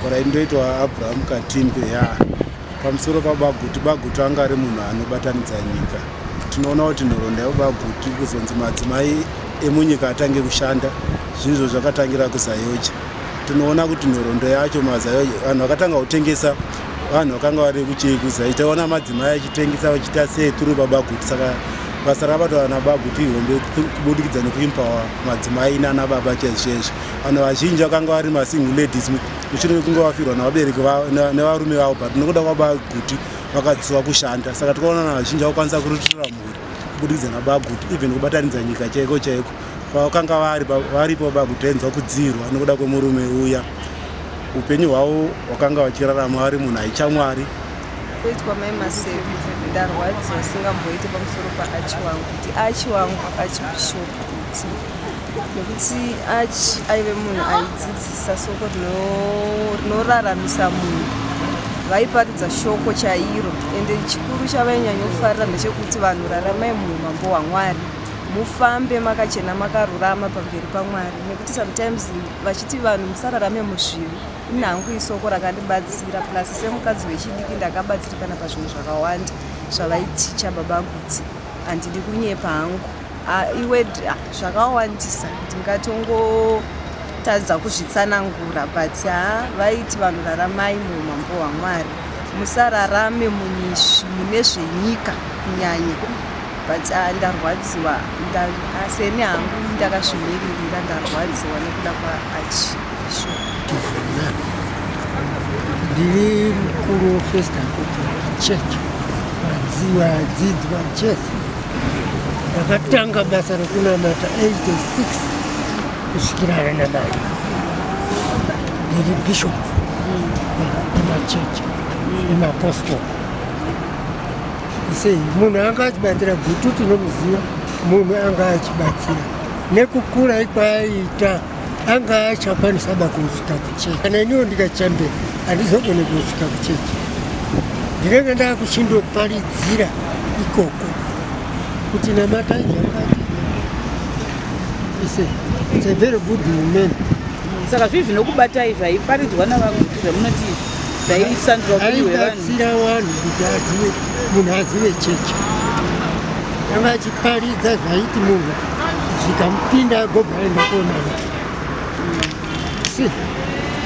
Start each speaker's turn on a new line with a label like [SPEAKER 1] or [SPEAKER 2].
[SPEAKER 1] Orai ndoitwa Abraham Katimbe ya pamusoro paBaguti. Baguti anga ari munhu anobatanidza nyika. Tinoona kuti nhoroondo yaBaguti kuzonzi madzimai emunyika atange kushanda zvinhu zvakatangira kuZAOGA. Tinoona kuti nhoroondo yacho maZAOGA vanhu vakatanga kutengesa vanhu vakanga vari kuchikuza. Taona madzimai achitengesa vachiita sei through baBaguti. Saka basa rakabatwa naBaguti ihombe kubudikidza nekuempower madzimai nana baba chaizvo. Vanhu vazhinji vakanga vari masingle ladies mushure mekunge vafirwa navabereki nevarume vavo, but nokuda kwaBaguti vakadzidziswa kushanda. Saka tikaona vanhu vazhinji vakukwanisa kuriritira mhuri kubudikidza naBaguti, even kubatanidza nyika chaiko chaiko. Pavakanga varipo Baguti ainzwa kudzirwa nokuda kwemurume uya. Upenyu hwavo hwakanga vachirarama vari munhu aitya Mwari.
[SPEAKER 2] Kuitwa Mai Masebi, ndarwadziwa singamboite pamusoro paAchi wangu, kuti Achi wangu, Archbishop Guti, nekuti Achi aive munhu aidzidzisa soko rinoraramisa munhu. Vaiparidza shoko chairo, ende chikuru chavainyanya kufarira ndechekuti vanhu raramai muumambo hwaMwari, mufambe makachena makarurama pamberi paMwari, nekuti sometimes vachiti vanhu musararame muzvivi. Inhangu isoko rakandibatsira, plus semukadzi wechidiki ndakabatsirikana pazvinhu zvakawanda zvavaiticha Baba Guti. Handidi kunyepa hangu, iwe zvakawandisa ndingatongotadza kuzvitsanangura, but ha, vaiti vanhu raramai muumambo hwaMwari, musararame mune zvenyika kunyanya. But ndarwadziwa seni hangu, ndakazvimiririra, ndarwadziwa nekuda kwaArchbishop.
[SPEAKER 3] Ndiri mukuru weFirst Apostolic Church, vadzidzwa church. Ndakatanga basa rekunamata 86 kusvikira ranamai. Ndiri bishop emachechi emapostori. Sei munhu anga achibatsira Gutu tinomuziva, munhu anga achibatsira nekukura ikwaaiita, anga achakwanisa ba kusvika kuchechi. Kana iniwo ndikachembera, handizogone kusvika kuchechi, ndinenge ndakuchindoparidzira ikoko kuti namatai zvakati. It's a very good woman.
[SPEAKER 4] Saka zvii zvinokubatai zvaiparidzwa navaGuti zvamunoti zvaisandura upenyu hwevanhu?
[SPEAKER 3] Aibatsira vanhu kuti azive, munhu azive chechi. Anga achiparidza zvaiti munhu zvikamupinda agobva aenda konamata. Si.